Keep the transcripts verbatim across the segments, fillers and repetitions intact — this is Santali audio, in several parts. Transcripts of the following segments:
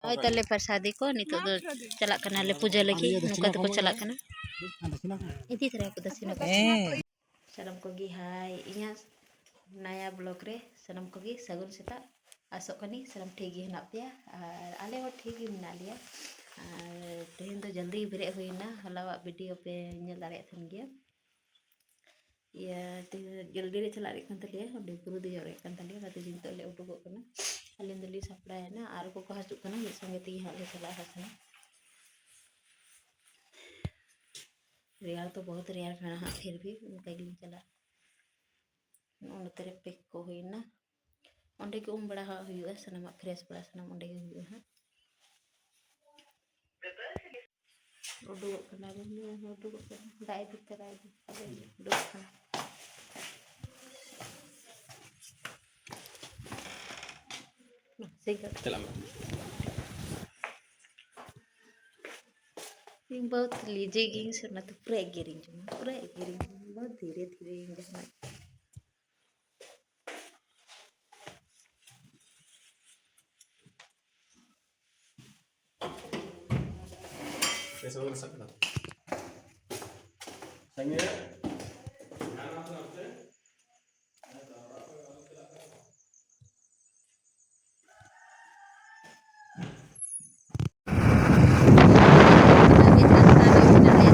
ᱦᱳᱭ, ᱛᱟᱦᱞᱮ ᱯᱨᱚᱥᱟᱫᱤ ᱠᱚ ᱱᱤᱛᱚᱜ ᱫᱚ ᱪᱟᱞᱟᱜ ᱠᱟᱱᱟ, ᱞᱮ ᱯᱩᱡᱟᱹ ᱞᱟᱹᱜᱤᱫ᱾ ᱱᱚᱝᱠᱟ ᱛᱮᱠᱚᱚ ᱪᱟᱞᱟᱜ ᱠᱟᱱᱟ᱾ ᱤᱫᱤ ᱛᱚᱨᱟᱭᱟ ᱠᱚ ᱫᱟᱹᱠᱷᱤᱱᱟ ᱠᱚ᱾ ᱦᱮᱸ᱾ ᱥᱟᱱᱟᱢ ᱠᱚᱜᱮ ᱦᱟᱭ, ᱤᱧᱟᱹᱜ ᱱᱟᱭᱟ vlog ᱨᱮ ᱥᱟᱱᱟᱢ ᱠᱚᱜᱮ ᱥᱟᱹᱜᱩᱱ ᱥᱮᱛᱟᱜ᱾ ᱟᱥᱚᱜ ᱠᱟᱹᱱᱟᱹᱧ ᱥᱟᱱᱟᱢ ᱴᱷᱤᱠ ᱜᱮ ᱦᱮᱱᱟᱜ ᱯᱮᱭᱟ ᱟᱨ ᱟᱞᱮ ᱦᱚᱸ ᱴᱷᱤᱠ ᱜᱮ ᱢᱮᱱᱟᱜ ᱞᱮᱭᱟ᱾ ᱟᱨ ᱛᱮᱦᱮᱧ ᱫᱚ ᱡᱚᱞᱫᱤ ᱵᱮᱨᱮᱫ ᱦᱩᱭᱱᱟ, ᱦᱚᱞᱟᱣᱟᱜ video ᱯᱮ ᱧᱮᱞ ᱫᱟᱲᱮᱭᱟᱜ ᱛᱟᱦᱮᱱ ᱜᱮᱭᱟ᱾ ᱤᱭᱟᱹ, ᱛᱮᱦᱮᱧ ᱫᱚ ᱡᱚᱞᱫᱤ ᱞᱮ ᱪᱟᱞᱟᱜ ᱨᱮᱭᱟᱜ ᱠᱟᱱ ᱛᱟᱞᱮᱭᱟ, ᱚᱸᱰᱮ ᱵᱩᱨᱩ ᱫᱮᱡᱚᱜ ᱨᱮᱭᱟᱜ ᱠᱟᱱ ᱛᱟᱞᱮᱭᱟ, ᱚᱱᱟᱛᱮ ᱱᱤᱛᱚᱜ ᱞᱮ ᱩᱰᱩᱠᱚᱜ ᱠᱟᱱᱟ᱾ ᱟᱹᱞᱤᱧ ᱫᱚᱞᱤᱧ ᱥᱟᱯᱲᱟᱣᱮᱱᱟ ᱟᱨ ᱚᱠᱚᱭ ᱠᱚ ᱦᱤᱡᱩᱜ ᱠᱟᱱᱟ ᱢᱤᱫ ᱥᱚᱸᱜᱮ ᱛᱮᱜᱮ ᱦᱟᱸᱜ ᱞᱮ ᱪᱟᱞᱟᱜᱼᱟ ᱦᱟᱸᱜ ᱥᱟᱱᱟᱢ᱾ ᱨᱮᱭᱟᱲ ᱫᱚ ᱵᱚᱦᱩᱛ ᱨᱮᱭᱟᱲ ᱠᱟᱱᱟ ᱦᱟᱸᱜ, ᱯᱷᱤᱨ ᱵᱷᱤ ᱚᱱᱠᱟ ᱜᱮᱞᱤᱧ ᱪᱟᱞᱟᱜᱼᱟ᱾ ᱱᱚᱜᱼᱚ ᱱᱚᱛᱮ ᱨᱮ pack ᱠᱚ ᱦᱩᱭᱱᱟ᱾ ᱚᱸᱰᱮ ᱜᱮ ᱩᱢ ᱵᱟᱲᱟ ᱦᱟᱸᱜ ᱦᱩᱭᱩᱜᱼᱟ, ᱥᱟᱱᱟᱢᱟᱜ fresh ᱵᱟᱲᱟ ᱥᱟᱱᱟᱢ ᱚᱸᱰᱮ ᱜᱮ ᱦᱩᱭᱩᱜᱼᱟ ᱦᱟᱸᱜ᱾ ᱩᱰᱩᱠᱚᱜ ᱠᱟᱱᱟ ᱞᱤᱧ, ᱱᱩᱭ ᱦᱚᱸ ᱩᱰᱩᱠᱚᱜ ᱠᱟᱱᱟ, ᱫᱟᱜ ᱮ ᱫᱤ ᱛᱚᱨᱟᱭ ᱫᱤ, ᱟᱞᱮ ᱩᱰᱩᱠᱚᱜ ᱠᱟᱱᱟ᱾ ᱪᱟᱞᱟᱜ ᱢᱮ᱾ ᱤᱧ ᱵᱚᱦᱩᱛ ᱞᱤᱡᱮ ᱜᱤᱧ ᱥᱮ, ᱚᱱᱟᱛᱮ ᱯᱩᱨᱟᱹ ᱮᱜᱮᱨᱤᱧ ᱠᱟᱱᱟ, ᱯᱩᱨᱟᱹ ᱮᱜᱮᱨᱤᱧ ᱠᱟᱱᱟ, ᱵᱚᱦᱩᱛ ᱫᱷᱤᱨᱮ ᱫᱷᱤᱨᱮ ᱤᱧ ᱡᱟᱦᱟᱱᱟᱜ ᱯᱮ ᱥᱟᱵ ᱠᱟᱱᱟ᱾ ᱥᱟᱺᱜᱤᱧ ᱨᱮ᱾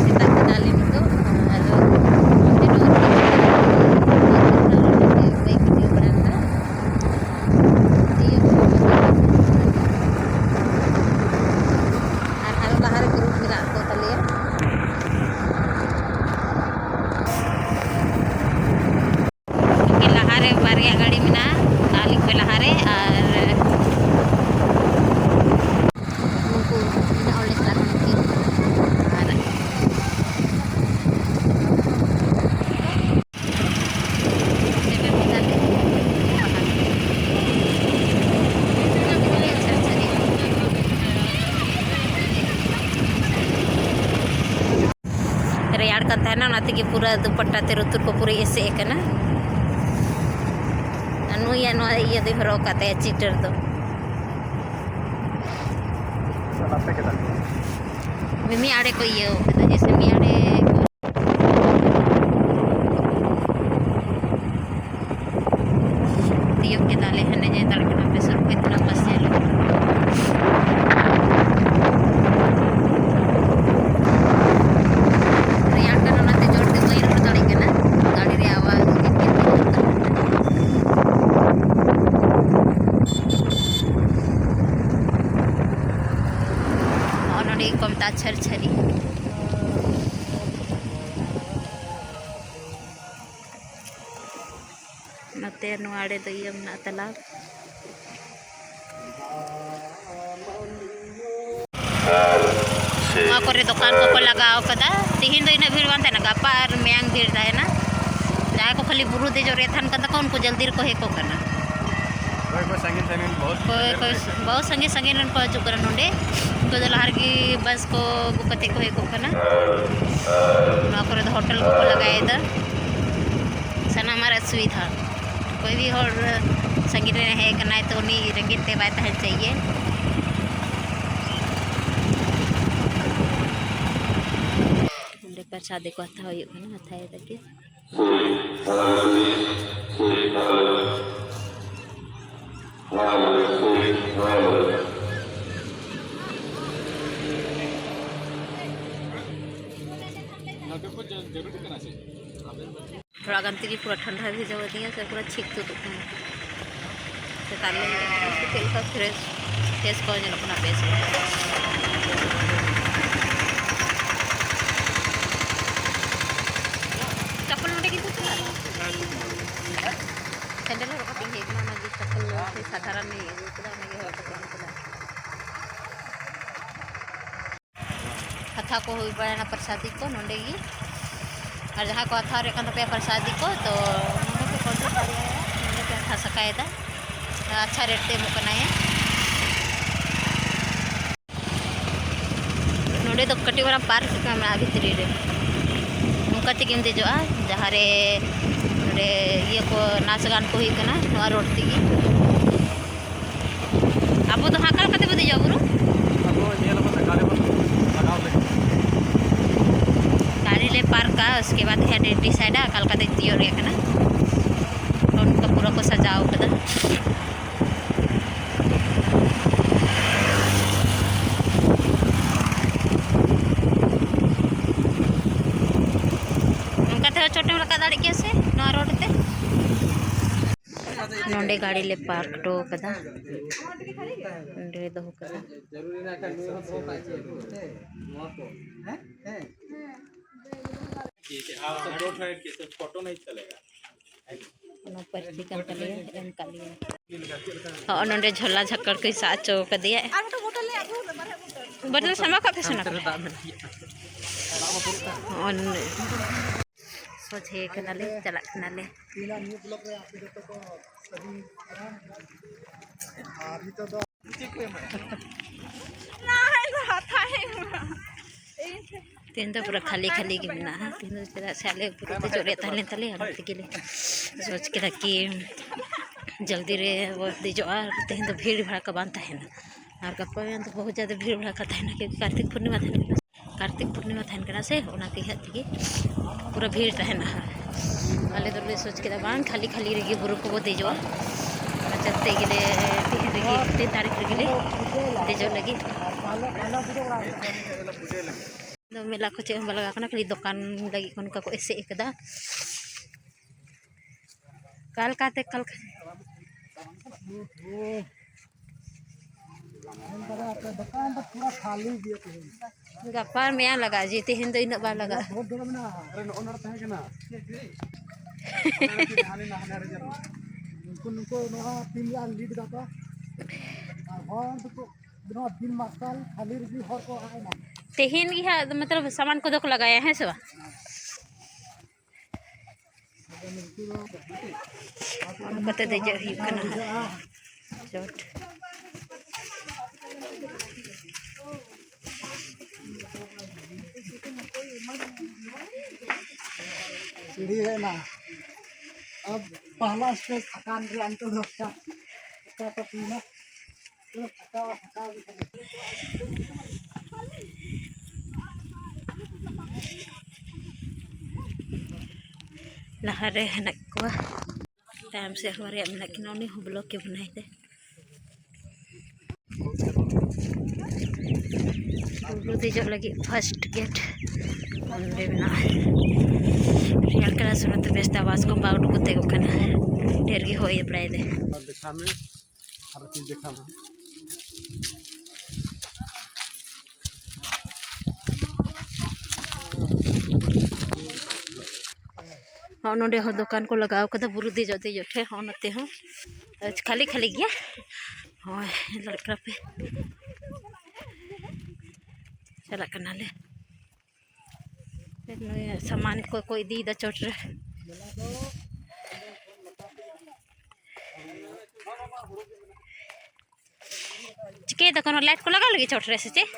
ᱥᱮᱛᱟᱜ ᱠᱟᱱᱟᱞᱮ ᱱᱤᱛᱚᱜ, ᱟᱨ ᱱᱚᱛᱮ ᱫᱚ ᱵᱟᱭ ᱵᱷᱤᱰᱤᱭᱳ ᱵᱟᱲᱟ ᱠᱟᱜᱼᱟ᱾ ᱟᱨ ᱟᱨᱚ ᱞᱟᱦᱟᱨᱮ group ᱢᱮᱱᱟᱜ ᱠᱚ ᱛᱟᱞᱮᱭᱟ᱾ ᱞᱟᱦᱟᱨᱮ ᱵᱟᱨᱭᱟ ᱜᱟᱹᱰᱤ ᱢᱮᱱᱟᱜᱼᱟ, ᱛᱟᱞᱤ ᱠᱷᱚᱱ ᱞᱟᱦᱟᱨᱮ, ᱟᱨ ᱱᱩᱠᱩ ᱢᱮᱱᱟᱜ ᱚᱸᱰᱮ ᱪᱟᱞᱟᱜ ᱠᱟᱱᱟ ᱠᱤᱱ᱾ ᱟᱨ ᱥᱮᱴᱮᱨ ᱠᱮᱫᱟᱞᱮ᱾ ᱨᱮᱭᱟᱲ ᱠᱟᱱ ᱛᱟᱦᱮᱱᱟ, ᱚᱱᱟ ᱛᱮᱜᱮ ᱯᱩᱨᱟᱹ ᱫᱩᱯᱟᱴᱟ ᱛᱮ ᱞᱩᱛᱩᱨ ᱠᱚ ᱯᱩᱨᱟᱹ ᱮᱥᱮᱫ ᱟᱠᱟᱱᱟ᱾ ᱟᱨ ᱱᱩᱭᱟᱜ ᱱᱚᱣᱟ ᱤᱭᱟᱹ ᱫᱚᱭ ᱦᱚᱨᱚᱜ ᱟᱠᱟᱫ ᱛᱟᱭᱟ, ᱪᱤᱴᱟᱹᱨ ᱫᱚ᱾ ᱟᱯᱮ ᱠᱮᱫᱟ? ᱢᱤᱢᱤᱫ ᱟᱲᱮ ᱠᱚ ᱤᱭᱟᱹ ᱠᱟᱫᱟ, ᱡᱮᱭᱥᱮ ᱢᱤᱫ ᱟᱲᱮ ᱠᱚ ᱛᱤᱭᱳᱜ ᱠᱮᱫᱟ ᱞᱮ, ᱦᱟᱸᱰᱮ ᱧᱮᱞ ᱫᱟᱲᱮᱭᱟᱜ ᱠᱟᱱᱟ ᱯᱮ ᱥᱩᱨ ᱠᱷᱚᱱ ᱛᱤᱱᱟᱹᱜ ᱯᱟᱥᱮ ᱧᱮᱞᱚᱜ ᱠᱟᱱᱟ᱾ ᱨᱮᱭᱟᱲ ᱠᱟᱱᱟ, ᱚᱱᱟᱛᱮ ᱡᱳᱨ ᱛᱮ ᱵᱟᱹᱧ ᱨᱚᱲ ᱫᱟᱲᱮᱭᱟᱜ ᱠᱟᱱᱟ, ᱜᱟᱹᱰᱤ ᱨᱮ ᱟᱣᱟᱡᱽ ᱜᱮ ᱧᱮᱞ ᱧᱟᱢᱚᱜ ᱠᱟᱱᱟ᱾ ᱱᱚᱜᱼᱚ ᱱᱚᱰᱮ ᱠᱚ ᱢᱮᱛᱟᱜᱼᱟ ᱪᱷᱟᱹᱨ ᱪᱷᱟᱹᱨᱤ᱾ ᱱᱚᱛᱮ ᱱᱚᱣᱟ ᱟᱲᱮ ᱫᱚ ᱤᱭᱟᱹ ᱢᱮᱱᱟᱜᱼᱟ, ᱛᱟᱞᱟᱵ᱾ ᱱᱚᱣᱟ ᱠᱚᱨᱮ ᱫᱚᱠᱟᱱ ᱠᱚᱠᱚ ᱞᱟᱜᱟᱣ ᱠᱟᱫᱟ᱾ ᱛᱤᱦᱤᱧ ᱫᱚ ᱤᱱᱟᱹᱜ ᱵᱷᱤᱲ ᱵᱟᱝ ᱛᱟᱦᱮᱱᱟ, ᱜᱟᱯᱟ ᱟᱨ ᱢᱮᱭᱟᱝ ᱵᱷᱤᱲ ᱛᱟᱦᱮᱱᱟ᱾ ᱡᱟᱦᱟᱸᱭ ᱠᱚ ᱠᱷᱟᱹᱞᱤ ᱵᱩᱨᱩ ᱫᱮᱡᱚᱜ ᱨᱮ ᱛᱟᱦᱮᱱ ᱠᱟᱱ ᱛᱟᱠᱚᱣᱟ, ᱩᱱᱠᱩ ᱡᱚᱞᱫᱤ ᱨᱮᱠᱚ ᱦᱮᱡ ᱠᱚᱜ ᱠᱟᱱᱟ᱾ ᱚᱠᱚᱭ ᱠᱚ ᱥᱟᱺᱜᱤᱧ ᱥᱟᱺᱜᱤᱧ ᱵᱚᱦᱩᱛ ᱦᱳᱭ, ᱚᱠᱚᱭ ᱵᱚᱦᱩᱛ ᱥᱟᱺᱜᱤᱧ ᱥᱟᱺᱜᱤᱧ ᱨᱮᱱ ᱠᱚ ᱦᱤᱡᱩᱜ ᱠᱟᱱᱟ ᱱᱚᱰᱮ᱾ ᱩᱱᱠᱩ ᱫᱚ ᱞᱟᱦᱟ ᱨᱮᱜᱮ ᱵᱟᱥ ᱠᱚ ᱵᱩᱠ ᱠᱟᱛᱮ ᱠᱚ ᱦᱮᱡ ᱠᱚᱜ ᱠᱟᱱᱟ᱾ ᱱᱚᱣᱟ ᱠᱚᱨᱮ ᱫᱚ ᱦᱳᱴᱮᱞ ᱠᱚᱠᱚ ᱞᱟᱜᱟᱭᱮᱫᱟ᱾ ᱥᱟᱱᱟᱢᱟᱜ ᱨᱮᱭᱟᱜ ᱥᱩᱵᱤᱫᱷᱟ᱾ ᱚᱠᱚᱭ ᱜᱮ ᱦᱚᱲ ᱥᱟᱺᱜᱤᱧ ᱨᱮ ᱦᱮᱡ ᱠᱟᱱᱟᱭ ᱛᱚ ᱩᱱᱤ ᱨᱮᱸᱜᱮᱡ ᱛᱮ ᱵᱟᱭ ᱛᱟᱦᱮᱸ ᱦᱚᱪᱚᱭᱮᱭᱟ᱾ ᱚᱸᱰᱮ ᱯᱨᱚᱥᱟᱫᱤ ᱠᱚ ᱦᱟᱛᱟᱣ ᱦᱩᱭᱩᱜ ᱠᱟᱱᱟ, ᱦᱟᱛᱟᱣ ᱮᱫᱟ ᱠᱤ᱾ ᱛᱷᱚᱲᱟ ᱜᱟᱱ ᱛᱮᱜᱮ ᱯᱩᱨᱟᱹ ᱴᱷᱟᱱᱰᱟ ᱵᱷᱤᱡᱟᱹᱣ ᱟᱹᱫᱤᱧᱟ ᱥᱮ ᱯᱩᱨᱟᱹ ᱪᱷᱤᱠ ᱛᱩᱫᱩᱜ ᱠᱟᱱᱟ᱾ ᱥᱮᱛᱟᱜ ᱞᱮ ᱪᱮᱫ ᱞᱮᱠᱟ ᱯᱷᱨᱮᱥ, ᱯᱷᱮᱥ ᱠᱚ ᱧᱮᱞᱚᱜ ᱠᱟᱱᱟ ᱵᱮᱥ ᱜᱮ᱾ ᱪᱟᱯᱚᱞ ᱱᱚᱰᱮ ᱜᱮ ᱛᱚ ᱪᱟᱞᱟᱜᱼᱟ᱾ ᱥᱮᱱᱰᱮᱞ ᱦᱚᱨᱚᱜ ᱠᱟᱛᱮᱧ ᱦᱮᱡ ᱠᱟᱱᱟ, ᱚᱱᱟᱜᱮ ᱪᱟᱯᱚᱞ ᱥᱟᱫᱷᱟᱨᱚᱱ ᱤᱧ ᱟᱹᱜᱩ ᱠᱟᱫᱟ, ᱚᱱᱟᱜᱮ ᱦᱚᱨᱚᱜ ᱠᱟᱛᱮᱧ ᱦᱮᱡ ᱠᱟᱱᱟ᱾ ᱦᱟᱛᱟᱣ ᱠᱚ ᱦᱩᱭ ᱵᱟᱲᱟᱭᱮᱱᱟ ᱯᱨᱚᱥᱟᱫᱤ ᱠᱚ ᱱᱚᱸᱰᱮ ᱜᱮ᱾ ᱟᱨ ᱡᱟᱦᱟᱸᱭ ᱠᱚ ᱦᱟᱛᱟᱣ ᱨᱮᱭᱟᱜ ᱠᱟᱱ ᱛᱟᱯᱮᱭᱟ ᱯᱨᱚᱥᱟᱫᱤ ᱠᱚ, ᱛᱚ ᱱᱚᱸᱰᱮ ᱯᱮ contact ᱫᱟᱲᱮᱭᱟᱭᱟ, ᱱᱚᱸᱰᱮ ᱯᱮ ᱦᱟᱛᱟᱣ ᱥᱟᱠᱟᱭᱮᱫᱟ᱾ ᱟᱪᱪᱷᱟ rate ᱛᱮ ᱮᱢᱚᱜ ᱠᱟᱱᱟᱭ᱾ ᱱᱚᱸᱰᱮ ᱫᱚ ᱠᱟᱹᱴᱤᱡ ᱢᱟᱨᱟᱝ park ᱞᱮᱠᱟ ᱢᱮᱱᱟᱜᱼᱟ ᱵᱷᱤᱛᱨᱤ ᱨᱮ᱾ ᱱᱚᱝᱠᱟ ᱛᱮᱜᱮᱢ ᱫᱮᱡᱚᱜᱼᱟ, ᱡᱟᱦᱟᱸ ᱨᱮ ᱱᱚᱸᱰᱮ ᱤᱭᱟᱹ ᱠᱚ, ᱱᱟᱪ ᱜᱟᱱ ᱠᱚ ᱦᱩᱭᱩᱜ ᱠᱟᱱᱟ, ᱱᱚᱣᱟ road ᱛᱮᱜᱮ᱾ ᱟᱵᱚ ᱫᱚ ᱦᱟᱸᱜ ᱚᱠᱟ ᱞᱮᱠᱟ ᱛᱮᱵᱚ ᱫᱮᱡᱚᱜᱼᱟ ᱵᱩᱨᱩ? ᱟᱵᱚ ᱡᱮ ᱩᱥᱠᱮ ᱵᱟᱫ ᱦᱮᱸ ᱰᱤᱥᱟᱭᱤᱰᱟ ᱚᱠᱟ ᱞᱮᱠᱟᱛᱮᱧ ᱛᱤᱭᱳᱜ ᱨᱮᱭᱟᱜ ᱠᱟᱱᱟ᱾ ᱚᱱᱠᱟ ᱯᱩᱨᱟᱹ ᱠᱚ ᱥᱟᱡᱟᱣ ᱠᱟᱫᱟ᱾ ᱚᱱᱠᱟ ᱛᱮᱦᱚᱸ ᱪᱚᱴᱮᱢ ᱨᱟᱠᱟᱵ ᱫᱟᱲᱮᱜ ᱜᱮᱭᱟ ᱥᱮ ᱱᱚᱣᱟ ᱨᱳᱰ ᱛᱮ᱾ ᱱᱚᱰᱮ ᱜᱟᱹᱰᱤ ᱞᱮ ᱯᱟᱨᱠ ᱦᱚᱴᱚ ᱠᱟᱫᱟ, ᱱᱚᱰᱮ ᱞᱮ ᱫᱚᱦᱚ ᱠᱟᱫᱟ᱾ ᱚᱱᱟ ᱯᱟᱹᱨᱥᱤ ᱠᱟᱱ ᱛᱟᱞᱮᱭᱟ, ᱮᱢ ᱠᱟᱜ ᱞᱮᱭᱟ᱾ ᱦᱚᱸ, ᱱᱚᱰᱮ ᱡᱷᱚᱞᱟ ᱡᱷᱟᱠᱟᱲ ᱠᱚᱭ ᱥᱟᱵ ᱦᱚᱪᱚ ᱠᱟᱫᱮᱭᱟ᱾ ᱵᱚᱴᱚᱞ ᱥᱟᱢᱟ ᱠᱟᱜ ᱯᱮ ᱥᱮ ᱚᱱᱟ ᱠᱚᱨᱮ᱾ ᱦᱚᱸ, ᱥᱚᱡᱷᱮ ᱠᱟᱱᱟᱞᱮ, ᱪᱟᱞᱟᱜ ᱠᱟᱱᱟᱞᱮ᱾ ᱛᱮᱦᱮᱧ ᱫᱚ ᱯᱩᱨᱟᱹ ᱠᱷᱟᱹᱞᱤ ᱠᱷᱟᱹᱞᱤ ᱜᱮ ᱢᱮᱱᱟᱜᱼᱟ᱾ ᱛᱮᱦᱮᱧ ᱫᱚ ᱪᱮᱫᱟᱜ ᱥᱮ ᱟᱞᱮ ᱵᱩᱨᱩ ᱫᱮᱡᱚᱜ ᱨᱮᱭᱟᱜ ᱛᱟᱦᱮᱸ ᱞᱮᱱ ᱛᱟᱞᱮᱭᱟ, ᱚᱱᱟ ᱛᱮᱜᱮ ᱞᱮ ᱥᱚᱪ ᱠᱮᱫᱟ ᱠᱤ ᱡᱚᱞᱫᱤ ᱨᱮ ᱵᱚ ᱫᱮᱡᱚᱜᱼᱟ, ᱟᱨ ᱛᱮᱦᱮᱧ ᱫᱚ ᱵᱷᱤᱲ ᱵᱷᱟᱲ ᱠᱚ ᱵᱟᱝ ᱛᱟᱦᱮᱱᱟ᱾ ᱟᱨ ᱜᱟᱯᱟ ᱢᱮᱭᱟᱝ ᱫᱚ ᱵᱚᱦᱩᱛ ᱡᱟᱫᱟ ᱵᱷᱤᱲ ᱵᱷᱟᱲ ᱠᱟ ᱛᱟᱦᱮᱱᱟ, ᱠᱤᱭᱩᱸᱠᱤ ᱠᱟᱨᱛᱤᱠ ᱯᱩᱨᱱᱤᱢᱟ ᱛᱟᱦᱮᱱ ᱠᱟᱱᱟ, ᱠᱟᱨᱛᱤᱠ ᱯᱩᱨᱱᱤᱢᱟ ᱛᱟᱦᱮᱱ ᱠᱟᱱᱟ ᱥᱮ, ᱚᱱᱟ ᱛᱮ ᱦᱟᱸᱜ ᱛᱮᱜᱮ ᱯᱩᱨᱟᱹ ᱵᱷᱤᱲ ᱛᱟᱦᱮᱱᱟ ᱦᱟᱸᱜ᱾ ᱟᱞᱮ ᱫᱚᱞᱮ ᱥᱚᱪ ᱠᱮᱫᱟ ᱵᱟᱝ ᱠᱷᱟᱹᱞᱤ ᱠᱷᱟᱹᱞᱤ ᱨᱮᱜᱮ ᱵᱩᱨᱩ ᱠᱚᱵᱚ ᱫᱮᱡᱚᱜᱼᱟ᱾ ᱚᱱᱟ ᱪᱟᱞᱛᱮ ᱜᱮᱞᱮ ᱛᱮᱦᱮᱧ ᱨᱮᱜᱮ ᱛᱤᱱ ᱛᱟᱹᱨᱤᱠᱷ ᱨᱮᱜᱮ ᱞᱮ ᱫᱮᱡᱚᱜ ᱞᱟᱹᱜᱤᱫ᱾ ᱫᱚ ᱢᱮᱞᱟ ᱠᱚ ᱪᱮᱫ ᱦᱚᱸ ᱵᱟᱝ ᱞᱟᱜᱟᱣ ᱠᱟᱱᱟ, ᱠᱷᱟᱹᱞᱤ ᱫᱚᱠᱟᱱ ᱞᱟᱹᱜᱤᱫ ᱠᱚ ᱚᱱᱠᱟ ᱠᱚ ᱮᱥᱮᱫ ᱟᱠᱟᱫᱟ᱾ ᱠᱟᱞᱠᱟᱛᱮ ᱠᱟᱞᱠᱟ ᱫᱚᱠᱟᱱ ᱫᱚ ᱯᱩᱨᱟᱹ ᱠᱷᱟᱹᱞᱤ ᱜᱮᱭᱟ ᱛᱮᱦᱮᱧ᱾ ᱜᱟᱯᱟ ᱢᱮᱭᱟᱝ ᱞᱟᱜᱟᱜᱼᱟ ᱡᱮ, ᱛᱮᱦᱮᱧ ᱫᱚ ᱤᱱᱟᱹᱜ ᱵᱟᱝ ᱞᱟᱜᱟᱜᱼᱟ᱾ ᱵᱷᱳᱴ ᱫᱚ ᱢᱮᱱᱟᱜᱼᱟ᱾ ᱟᱨᱮ, ᱱᱚᱜᱼᱚ ᱱᱚᱰᱮ ᱛᱟᱦᱮᱸ ᱠᱟᱱᱟ᱾ ᱦᱟᱱᱮ ᱱᱟ-, ᱦᱟᱱᱮ ᱨᱮ ᱡᱟᱹᱨᱩᱲ᱾ ᱩᱱᱠᱩ, ᱱᱩᱠᱩ ᱱᱚᱣᱟ ᱴᱤᱢ ᱨᱮ ᱞᱤᱰ ᱫᱟᱠᱚ᱾ ᱟᱨ ᱦᱚᱲ ᱫᱚᱠᱚ, ᱱᱚᱣᱟ ᱫᱤᱱ ᱢᱟᱨᱥᱟᱞ ᱠᱷᱟᱹᱞᱤ ᱨᱮᱜᱮ ᱦᱚᱲ ᱠᱚ ᱟᱭᱢᱟ᱾ ᱛᱮᱦᱮᱧ ᱜᱮ ᱦᱟᱸᱜ, ᱢᱚᱛᱞᱚᱵ, ᱥᱟᱢᱟᱱ ᱠᱚᱫᱚ ᱠᱚ ᱞᱟᱜᱟᱭᱟ, ᱦᱮᱸ ᱥᱮ ᱵᱟᱝ? ᱚᱱᱠᱟᱛᱮ ᱫᱮᱡᱚᱜ ᱦᱩᱭᱩᱜ ᱠᱟᱱᱟ ᱦᱟᱸᱜ ᱪᱚᱴ᱾ सीढ़ी है ना, अब पहला स्टेज थकान रे अंत दोस्ता, उसका तो पीना। पूरा थका हुआ, थका हुआ। ᱞᱟᱦᱟᱨᱮ ᱦᱮᱱᱟᱜ ᱠᱚᱣᱟ, ᱛᱟᱭᱚᱢ ᱥᱮᱫ ᱦᱚᱸ ᱵᱟᱨᱭᱟ ᱢᱮᱱᱟᱜ ᱠᱤᱱᱟ, ᱩᱱᱤ ᱦᱚᱸ ᱵᱞᱚᱜ ᱮ ᱵᱮᱱᱟᱣ ᱮᱫᱟ᱾ ᱵᱩᱨᱩ ᱫᱮᱡᱚᱜ ᱞᱟᱹᱜᱤᱫ ᱯᱷᱟᱥᱴ ᱜᱮᱴ ᱚᱸᱰᱮ ᱢᱮᱱᱟᱜᱼᱟ᱾ ᱨᱮᱭᱟᱲ ᱠᱟᱱᱟ ᱥᱮ ᱚᱱᱟᱛᱮ ᱵᱮᱥ ᱛᱮ ᱟᱣᱟᱡᱽ ᱠᱚ ᱵᱟᱝ ᱩᱰᱩᱠ ᱠᱟᱛᱮ ᱠᱟᱱᱟ, ᱰᱷᱮᱨ ᱜᱮ ᱦᱚᱭ ᱵᱟᱲᱟᱭᱮᱫᱟᱭ᱾ ᱦᱚᱸ, ᱱᱚᱰᱮ ᱦᱚᱸ ᱫᱚᱠᱟᱱ ᱠᱚ ᱞᱟᱜᱟᱣ ᱠᱟᱫᱟ ᱵᱩᱨᱩ ᱫᱮᱡᱚᱜ ᱫᱮᱡᱚᱜ ᱴᱷᱮᱱ᱾ ᱦᱚᱸ, ᱱᱚᱛᱮ ᱦᱚᱸ ᱠᱷᱟᱹᱞᱤ ᱠᱷᱟᱹᱞᱤ ᱜᱮᱭᱟ᱾ ᱦᱳᱭ, ᱧᱮᱞ ᱫᱟᱲᱮᱭᱟᱜ ᱠᱟᱱᱟ ᱯᱮ, ᱪᱟᱞᱟᱜ ᱠᱟᱱᱟᱞᱮ᱾ ᱱᱩᱭ ᱥᱟᱢᱟᱱ ᱠᱚᱠᱚ ᱤᱫᱤᱭᱮᱫᱟ ᱪᱚᱴ ᱨᱮ᱾ ᱪᱤᱠᱟᱹᱭᱮᱫᱟ, ᱠᱳᱱᱳ ᱞᱟᱭᱤᱴ ᱠᱚ ᱞᱟᱜᱟᱣ ᱞᱟᱹᱜᱤᱫ ᱪᱚᱴ ᱨᱮ ᱥᱮ ᱪᱮᱫ?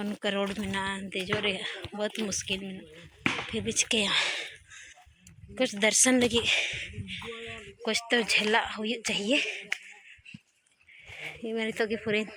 ᱚᱱᱠᱟ ᱨᱳᱰ ᱢᱮᱱᱟᱜᱼᱟ, ᱫᱮᱡᱚᱜ ᱨᱮᱭᱟᱜ ᱵᱚᱦᱩᱛ ᱢᱩᱥᱠᱤᱞ ᱢᱮᱱᱟᱜᱼᱟ᱾ ᱯᱷᱤᱨ ᱵᱷᱤ ᱪᱤᱠᱟᱹᱭᱟ, ᱠᱩᱪ ᱫᱚᱨᱥᱚᱱ ᱞᱟᱹᱜᱤᱫ ᱠᱩᱪ ᱛᱚ ᱡᱷᱮᱞᱟᱜ ᱦᱩᱭᱩᱜ ᱪᱟᱦᱤᱭᱮ᱾ ᱤᱧ ᱢᱟ ᱱᱤᱛᱚᱜ ᱜᱮ ᱯᱩᱨᱟᱹᱧ